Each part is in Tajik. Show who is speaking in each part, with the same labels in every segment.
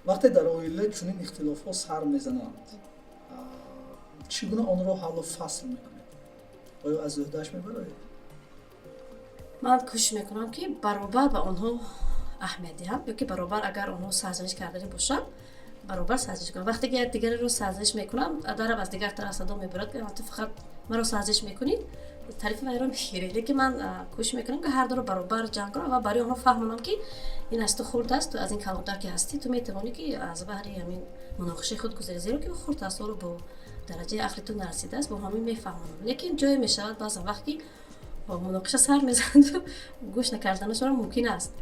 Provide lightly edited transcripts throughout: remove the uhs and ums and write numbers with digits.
Speaker 1: Вақте дар оила чунин ихтилофҳо сар мезананд, чӣ гуна онро ҳаллу фасл мекунед? Оё аз ӯҳдааш мебароед?
Speaker 2: Ман кӯшиш мекунам, ки баробар ба онҳо аҳамият диҳам ё ки баробар, агар онҳо сарзаниш кардани бошанд, баробар сарзаниш кунам. Вақте ки якдигареро сарзаниш мекунам, дарам аз дигар тараф садо мебарад, ки ту фақат маро сарзаниш мекунӣ, тарафи вайро мегирӣ. Лекин ман кӯшиш мекунам, ки ҳар дуро баробар ҷанг кунам ва барои онҳо фаҳмонам, ки ин аз ту хурд аст, ту аз ин калонтар ки ҳастӣ, ту метавонӣ, ки аз баҳри ҳамин муноқишаи худ гузарӣ, зеро ки хурд аст, ҳоло бо дараҷаи ақли ту нарасидааст. Бо ҳамин мефаҳмонам. Лекин ҷое мешавад баъзан вақт, ки муноқиша сар мезанаду гӯш накарданашонам мумкин аст.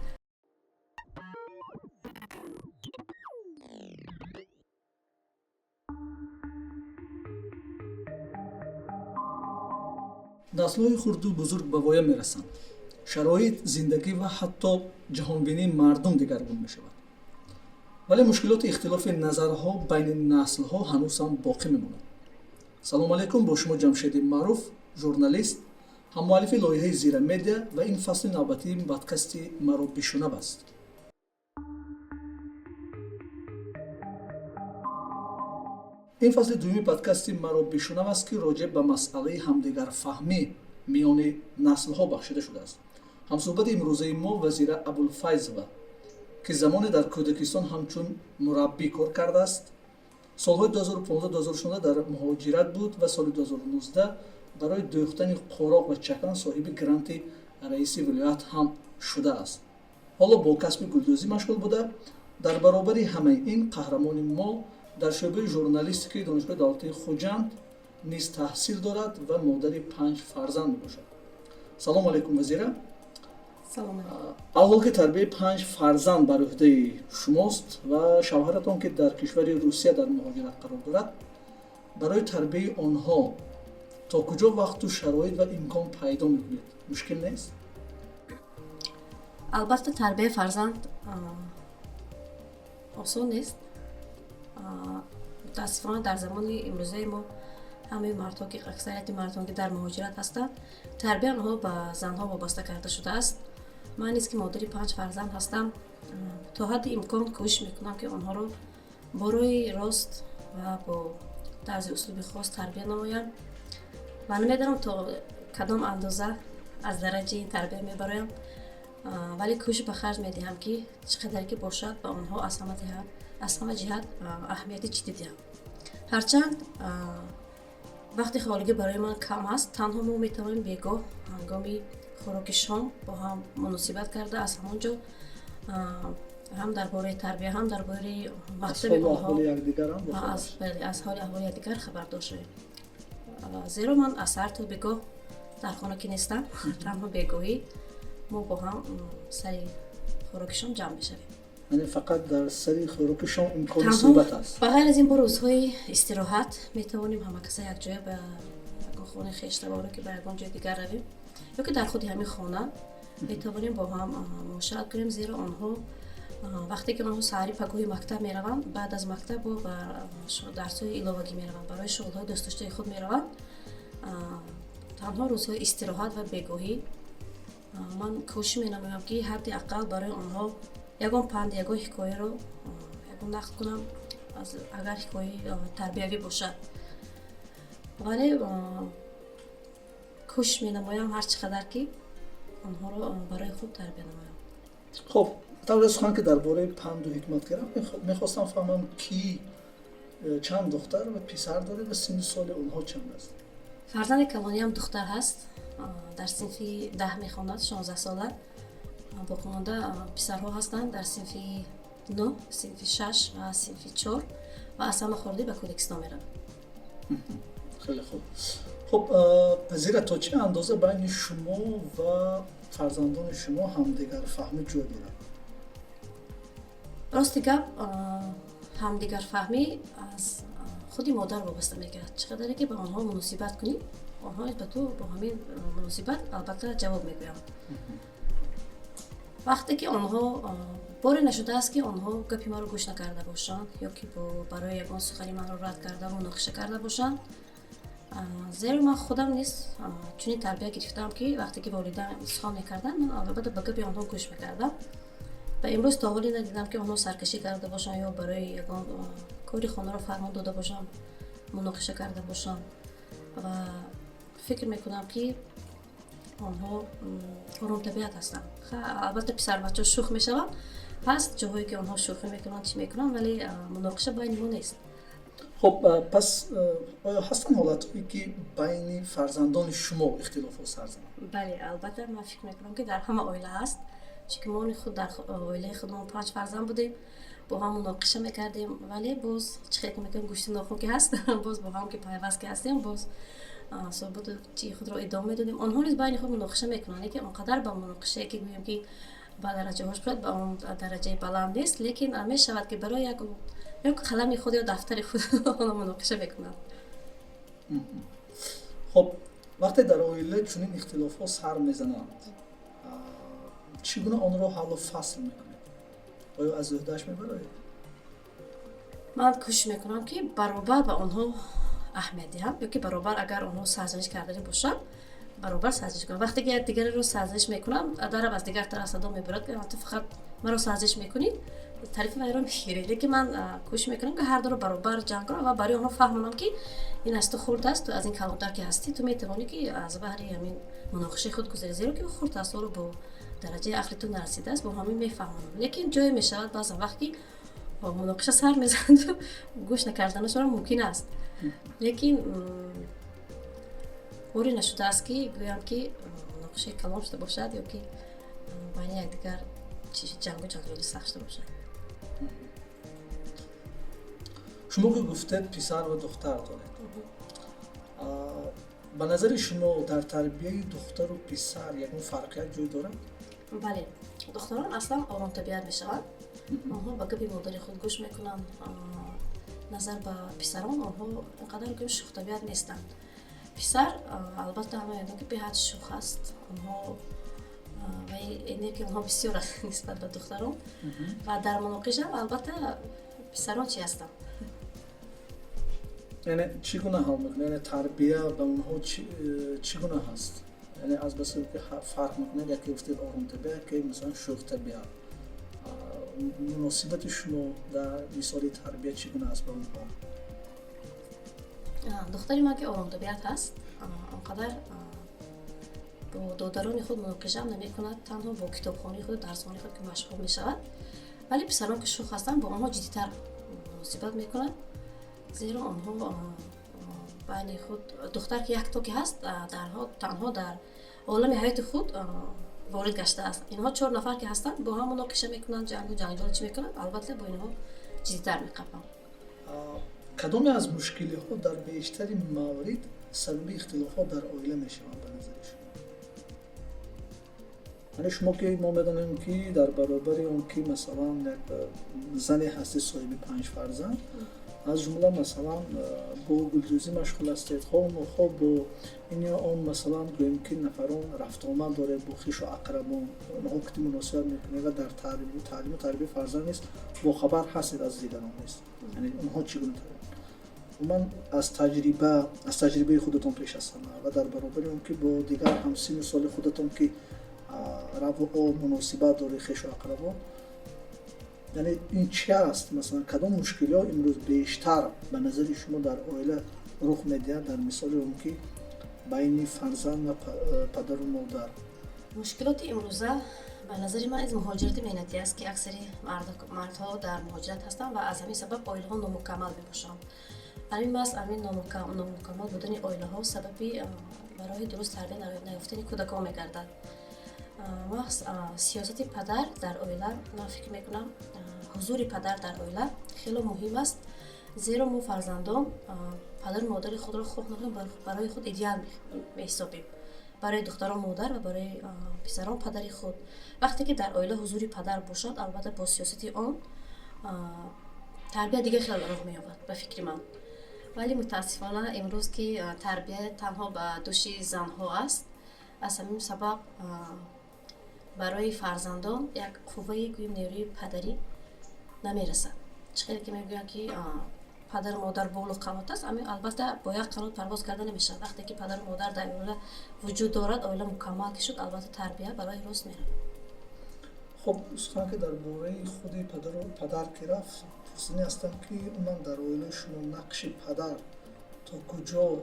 Speaker 1: Наслҳои хурду бузург ба воя мерасанд, шароит, зиндагӣ ва ҳатто ҷаҳонбинии мардум дигаргун мешавад, вале мушкилоти ихтилофи назарҳо байни наслҳо ҳанӯз ҳам боқӣ мемонад. Салому алайкум, бо шумо Ҷамшеди Маъруф, журналист, ҳаммуаллифи лоиҳаи Зира Медиа, ва ин фасли навбатии подкасти «Маро бишунав» аст. Ин фасли дуюми подкасти «Маро бишунав» аст, ки роҷеъ ба масъалаи ҳамдигарфаҳмӣ миёни наслҳо бахшида шудааст. Ҳамсӯҳбати имрӯзаи мо Вазира Абулфайзова, ки замоне дар кӯдакистон ҳамчун мураббӣ кор кардааст, солҳои 2015-2016 дар муҳоҷират буд ва соли 2019 барои дӯхтани қуроқ ва чакан соҳиби гранти раиси вилоят ҳам шудааст. Ҳоло бо касби гулдӯзӣ машғул буда, дар баробари ҳамаи ин қаҳрамони мо дар шӯъбаи журналистикаи Донишгоҳи давлатии Хуҷанд низ таҳсил дорад ва модари панҷ фарзанд мебошад. Салому алайкум, Вазира. Аввал, ки тарбияи панҷ фарзанд бар ӯҳдаи шумост ва шавҳаратон, ки дар кишвари Русия дар муҳоҷират қарор дорад, барои тарбияи онҳо то куҷо вақту шароит ва имкон пайдо мекунед? Мушкил нест?
Speaker 2: Албатта, тарбияи фарзанд осон нест. Мутаассифона, дар замони имрӯзаи мо ҳамаи мардҳо, ки аксарияти мардон, ки дар муҳоҷират ҳастанд, тарбияи онҳо ба занҳо вобаста карда шудааст. Ман низ, ки модари панҷ фарзанд ҳастам, то ҳадди имкон кӯшиш мекунам, ки онҳоро бо роҳи рост ва бо тарзи услуби хос тарбия намоям ва намедонам, то кадом андоза аз дараҷаи ин тарбия мебароям, вале кӯшиш ба харҷ медиҳам, ки чӣ қадар ки бошад, ба онҳо аз ҳама ҷиҳат аҳамияти ҷиддӣ диҳам. Ҳарчанд вақти холигӣ барои ман кам аст, танҳо мо метавонем бегоҳ ҳангоми хӯроки шом бо ҳам муносибат карда, аз ҳамон ҷо ҳам дар бораи тарбия, ҳам дар бораи мактаби онҳо, аз ҳоли аҳволи якдигар хабардор шавем, зеро ман аз саҳар то бегоҳ дар хона ки нестам. Танҳо бегоҳӣ мо бо ҳам сари хӯроки шом ҷамъ мешавем.
Speaker 1: Яъне фақат дар сари хӯроки шом имкони суҳбат аст?
Speaker 2: Ба ғайр аз ин, бо рӯзҳои истироҳат метавонем ҳамакаса якҷоя ба ягон хонаи хештаборо, ки ба ягон ҷои дигар равем ё ки дар худи ҳамин хона метавонем бо ҳам муошират кунем, зеро онҳо вақте ки онҳо саҳари пагоҳи мактаб мераванд, баъд аз мактаб бо ба дарсҳои иловагӣ мераванд, барои шуғлҳои дӯстдоштаи худ мераванд. Танҳо рӯзҳои истироҳат ва бегоҳӣ ман кӯшиш менамоям, ки ҳадди ақал барои онҳо ягон панд, ягон ҳикояро ягон нақл кунам, агар ҳикояи тарбиявӣ бошад. Вале кӯшиш менамоям ҳар чӣ қадар ки онҳоро барои хуб тарбия намоям.
Speaker 1: Хуб, тавре сухан ки дар бораи панду ҳикмат кардам, мехостам фаҳмам, ки чанд духтар ва писар доред ва синни соли онҳо чанд аст?
Speaker 2: Фарзанди калониам духтар ҳаст, дар синфи 10 мехонад, 16 сола. Боқимонда писарҳо ҳастанд, дар синфи 9, синфи 6 ва синфи 4, ва аз ҳама хурдӣ ба кӯдакистон меравад.
Speaker 1: Хеле хуб. Хуб, Вазира, то чӣ андоза байни шумо ва фарзандони шумо ҳамдигарфаҳмӣ ҷой дорад?
Speaker 2: Рости гап, ҳамдигарфаҳмӣ аз худи модар вобаста мегардад. Чӣ қадаре ки ба онҳо муносибат кунӣ, онҳо ба ту бо ҳамин муносибат албатта ҷавоб мегӯянд. Вақте ки онҳо, боре нашудааст, ки онҳо гапи маро гӯш накарда бошанд ё ки барои ягон сухани манро рад карда, муноқиша карда бошанд, зеро ман худам низ чунин тарбия гирифтаам, ки вақте ки волидайн сухан мекарданд, ман албатта ба гапи онҳо гӯш мекардам. Ва имрӯз то ҳоле надидам, ки онҳо саркашӣ карда бошанд ё барои ягон кори хонаро фармон дода бошанд, муноқиша карда бошанд. Ва фикр мекунам, ки онҳо оромтабиат ҳастанд. Албатта, писарбачаҳо шӯх мешаванд, ҳаст ҷоҳое, ки онҳо шӯхӣ мекунанд, чӣ мекунанд, вале муноқиша байни мо нест.
Speaker 1: Хуб, пас оё ҳастанд ҳолатҳое, ки байни фарзандони шумо ихтилофҳо сар зананд?
Speaker 2: Бале, албатта, ман фикр мекунам, ки дар ҳама оила ҳаст, чунки мо худ дар оилаи худмон панҷ фарзанд будем, бо ҳам муноқиша мекардем, вале боз чӣ хел ки мекунем, гӯшти нохун ки ҳаст, боз бо ҳам ки пайваст ки ҳастем, боз суҳбату чи худро идома медодем. Онҳо низ байни худ муноқиша мекунанд, лекин он қадар ба муноқишае, ки гӯем, ки ба дараҷаҳош шояд ба он дараҷаи баланд нест, лекин мешавад, ки барои як ё қалами худ ё дафтари худ онҳо муноқиша мекунанд.
Speaker 1: Хуб, вақте дар оила чунин ихтилофҳо сар мезананд, чӣ гуна онро ҳаллу фасл мекунед? Оё аз ӯҳдааш мебароед?
Speaker 2: Ман кӯшиш мекунам, ки баробар ба онҳо аҳамият диҳам ё ки баробар, агар онҳо сарзаниш кардани бошанд, баробар сарзаниш кунам. Вақте ки як дигареро сарзаниш мекунам, дарав аз дигар тараф садо мебарад, ки ту фақат маро сарзаниш мекунӣ, тарафи вайро мегирӣ. Лекин ман кӯшиш мекунам, ки ҳар дуро баробар ҷанг кунам ва барои онҳо фаҳмонам, ки ин аз ту хурд аст, ту аз ин калонтар ки ҳастӣ, ту метавонӣ, ки аз баҳри ҳамин муноқишаи худ гузарӣ, зеро ки хурд аст, ҳоло бо дараҷаи ақли ту нарасидааст. Бо ҳамин мефаҳмонам. Лекин ҷое мешавад баъзан вақт, ки муноқиша сар мезанаду гӯш накарданашонам мумкин аст, лекин боре нашудааст, ки гӯям, ки муноқишаи калон шуда бошад ё ки байни якдигар ҷангу ҷанҷоли сахт шуда бошад.
Speaker 1: Шумо ки гуфтед, писар ва духтар доред. Ба назари шумо, дар тарбияи духтару писар ягон фарқият ҷой дорад?
Speaker 2: Бале, духтарон аслан оромтабиат мешаванд, онҳо ба гапи модари худ гӯш мекунанд. Назар ба писарон, онҳо ин қадар, гӯем, шӯхтабиат нестанд. Писар, албатта, ҳама медонанд, ки беҳад шӯх аст. Онҳо ва энергия онҳо бисёр аст нисбат ба духтарон ва дар муноқишам, албатта, писарон чӣ ҳастанд.
Speaker 1: Яъне чӣ гуна ҳал мекунед? Яъне тарбия ба онҳо чӣ гуна ҳаст? Яъне аз басе ки фарқ мекунед, яке гуфтед оромтабиат, яке масалан шӯхтабиат, муносибати шумо дар мисоли тарбия чӣ гуна аст ба онҳо?
Speaker 2: Духтари ман, ки оромтабиат ҳаст, он қадар бо додарони худ муноқишаам намекунад, танҳо бо китобхонии худ, дарсхонии худ ки машғул мешавад. Вале писарон, ки шӯх ҳастанд, бо онҳо ҷиддитар муносибат мекунад, зеро онҳо байни худ, духтар ки якто ки ҳаст, танҳо дар олами ҳаёти худ ворид гаштааст. Инҳо чор нафар ки ҳастанд, бо ҳам муноқиша мекунанд, ҷангу ҷанҷол чӣ мекунанд, албатта, бо инҳо ҷиддитар меқапам.
Speaker 1: Кадоме аз мушкилиҳо дар бештари маврид сабаби ихтилофҳо дар оила мешаванд, ба назари шумо? Яъне шумо, ки мо медонем, ки дар баробари он ки масалан як зане ҳастед, соҳиби панҷ фарзанд, аз ҷумла масалан бо гулдӯзӣ машғул ҳастед, хоҳ нохоҳ бо ин ё он, масалан, гӯем, ки нафарон рафтуомад доред, бо хишу ақрабон, онҳо ки муносибат мекунед ва дар таълиму тарбияи фарзанд низ бохабар ҳастед аз дигарон низ. Яъне онҳо чӣ гуна тарбия, умуман, аз таҷрибаи худатон пеш аз ҳама ва дар баробари он ки бо дигар ҳамсину соли худатон, ки раву муносибат доред, хешу ақрабон, яъне ин чи аст? Масалан, кадом мушкилиҳо имрӯз бештар ба назари шумо дар оила рух медиҳад, дар мисоли он ки байни фарзанд ва падару модар?
Speaker 2: Мушкилоти имрӯза, ба назари ман, из муҳоҷирати меҳнатӣ аст, ки аксари мардҳо дар муҳоҷират ҳастанд ва аз ҳамин сабаб оилаҳо номукаммал мебошанд. Ҳамин маҳз ҳамин номукаммал будани оилаҳо сабаби барои дуруст тарбия наёфтани кӯдакон мегардад. Маҳз сиёсати падар дар оила, ман фикр мекунам, ҳузури падар дар оила хело муҳим аст, зеро мо, фарзандон, падару модари худро хоҳ нахоҳ барои худ идеал меҳисобем, барои духтарон модар ва барои писарон падари худ. Вақте ки дар оила ҳузури падар бошад, албатта, бо сиёсати он тарбия дигар хел роҳ меёбад, ба фикри ман. Вале мутаассифона, имрӯз ки тарбия танҳо ба дӯши занҳо аст, аз ҳамин сабаб барои фарзандон як қувваи, гӯем, нерӯи падарӣ намерасад. Чӣ хеле ки мегӯянд, ки падару модар болу қанот аст, ами албатта, бо як қанот парвоз карда намешавад. Вақте ки падару модар дар оила вуҷуд дорад, оила мукаммал ки шуд, албатта, тарбия барои рост меравад.
Speaker 1: Хуб, сухан ки дар бораи худи падару падар ки рафт, пурсидани ҳастам, ки умуман дар оилаи шумо нақши падар то куҷо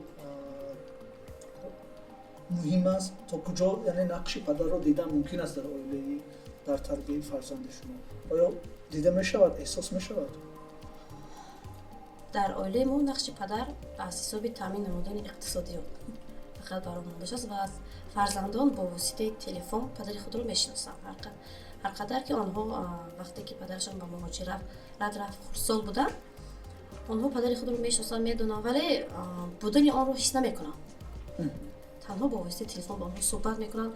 Speaker 1: муҳим аст, то куҷо, яъне нақши падарро дидан мумкин аст дар оилаи, дар тарбияи фарзанди шумо? Оё дида мешавад, эҳсос мешавад?
Speaker 2: Дар оилаи мо нақши падар аз ҳисоби таъмин намудани иқтисодиёт фақат бар монда шудааст ва фарзандон бо воситаи телефон падари худро мешиносанд. Ҳар қадар ки онҳо, вақте ки падарашон ба муҳоҷират рафт, хурдсол буданд, онҳо падари худро мешиносанд, медонанд, вале будани онро ҳис намекунанд. Танҳо бо воситаи телефон бо онҳо суҳбат мекунанд.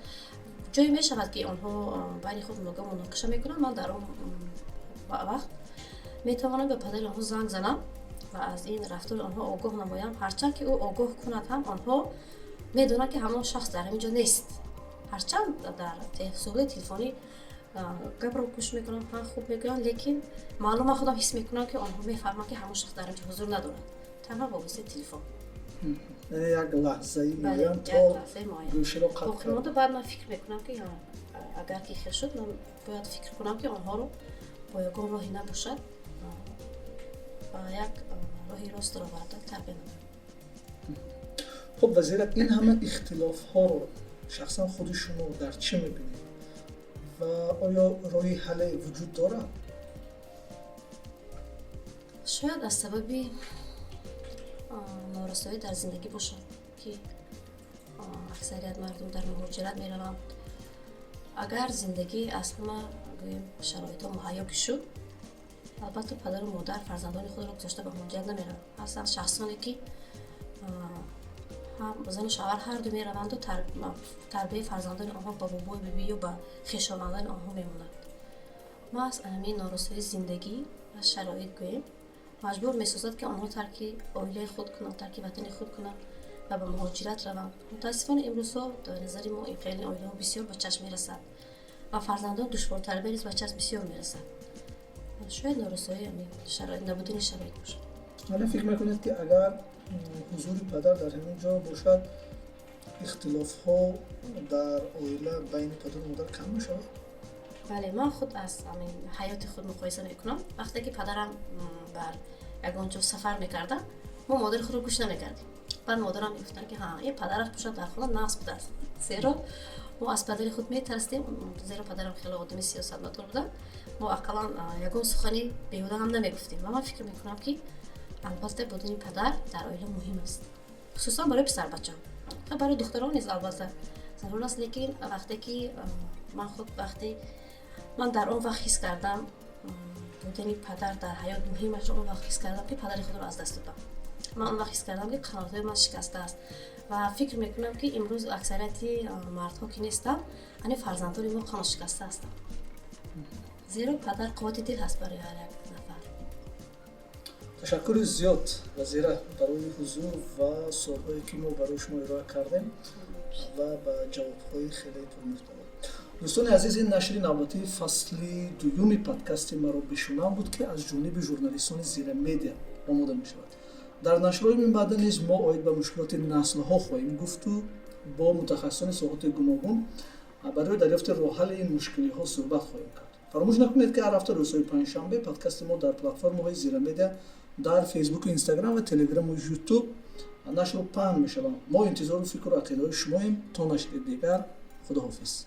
Speaker 2: Ҷое мешавад, ки онҳо байни худ муноқиша мекунанд. Ман дар он вақт метавонам ба падари онҳо занг занам ва аз ин рафтори онҳо огоҳ намоям. Ҳарчанд ки ӯ огоҳ кунад ҳам, онҳо медонанд, ки ҳамон шахс дар ҳамин ҷо нест. Ҳарчанд дар суҳбати телефонӣ гапро гӯш мекунанд, ҳа, хуб мегӯянд, лекин маълум, ман худам ҳис мекунам, ки онҳо мефаҳманд, ки ҳамон шахс дар ин ҷо ҳузур надорад, танҳо бо воситаи телефон.
Speaker 1: Яъне як лаҳзаи муайян то гӯширо қатъ
Speaker 2: боқимонда баъд ман фикр мекунам, ки агар ки хел шуд, ман бояд фикр кунам, ки онҳоро бо ягон роҳе набошад, ба як роҳи ростро оварда тарбия намоям.
Speaker 1: Хуб, Вазира, ин ҳама ихтилофҳоро шахсан худи шумо дар чӣ мебинед ва оё роҳи ҳалле вуҷуд дорад?
Speaker 2: Шояд аз сабаби норасоӣ дар зиндагӣ бошад, ки аксарият мардум дар муҳоҷират мераванд. Агар зиндагӣ аз ҳама, гӯем, шароитҳо муҳайё ки шуд, албатта, падару модар фарзандони худро гузошта ба муҳоҷират намераванд. Ҳастанд шахсоне, ки ҳам зану шавҳар ҳарду мераванду тарбияи фарзандони онҳо ба бобою бибӣ ё ба хешовандони онҳо мемонад. Маҳз ҳамин норасоии зиндагӣ ва шароит, гӯем, маҷбур месозад, ки онҳо тарки оилаи худ кунанд, тарки ватани худ кунанд ва ба муҳоҷират раванд. Мутаассифона, имрӯзҳо дар назари мо ин хеле оилаҳо бисёр ба чашм мерасад ва фарзандон душвортарбия низ ба чашм бисёр мерасад. Шояд норасоии шароит, набудани шароит бошад.
Speaker 1: Вале фикр мекунед, ки агар ҳузури падар дар ҳамин ҷо бошад, ихтилофҳо дар оила байни падару модар кам мешавад?
Speaker 2: Бале, ман худ аз ҳаёти худ муқоиса мекунам. Вақте ки падарам бар ягон ҷо сафар мекарда, мо модари худро гӯш намекардем. Баъд модарам мегуфтанд, ки ҳа, ин падараш бошад, дар хона нағз будааст, зеро мо аз падари худ метарсидем, зеро падарам хеле одами сиёсатмадор буданд. Мо ақаллан ягон сухани беҳуда ҳам намегуфтем. Ва ман фикр мекунам, ки албатта, будани падар дар оила муҳим аст, хусусан барои писарбачаҳо. Барои духтарон низ албатта зарур аст, лекин вақте ки ман худ, вақте ман дар он вақт ҳис кардам, будани падар дар ҳаёт муҳимашро он вақт ҳис кардам, ки падари худро аз даст додам. Ман он вақт ҳис кардам, ки қанотҳои ман шикастааст. Ва фикр мекунам, ки имрӯз аксарияти мардҳо ки нестанд, ани фарзандони мо қанотшикаста ҳастанд, зеро падар қуввати дил ҳаст барои ҳар як нафар.
Speaker 1: Ташаккури зиёд, Вазира, барои ҳузур ва суолҳое, ки мо барои шумо ироа кардем, ва ба ҷавобҳои хеле пурмуҳтаво. Дӯстони азиз, ин нашри навбатии фасли дуюми подкасти «Маро бишунав» буд, ки аз ҷониби журналистони «Зира Медиа» омода мешавад. Дар нашрҳои минбаъда низ мо оид ба мушкилоти наслҳо хоҳем гуфту бо мутахассисони соҳоти гуногун барои дарёфти роҳҳалли ин мушкилиҳо суҳбат хоҳем кард. Фаромӯш накунед, ки ҳар ҳафта рӯзҳои панҷшанбе подкасти мо дар платформаҳои «Зира Медиа» дар Фейсбуку, Инстаграм ва Телеграму Ютуб нашру паҳн мешаванд. Мо интизору фикру ақидаҳои шумоем. То нашри дигар, худоҳофиз.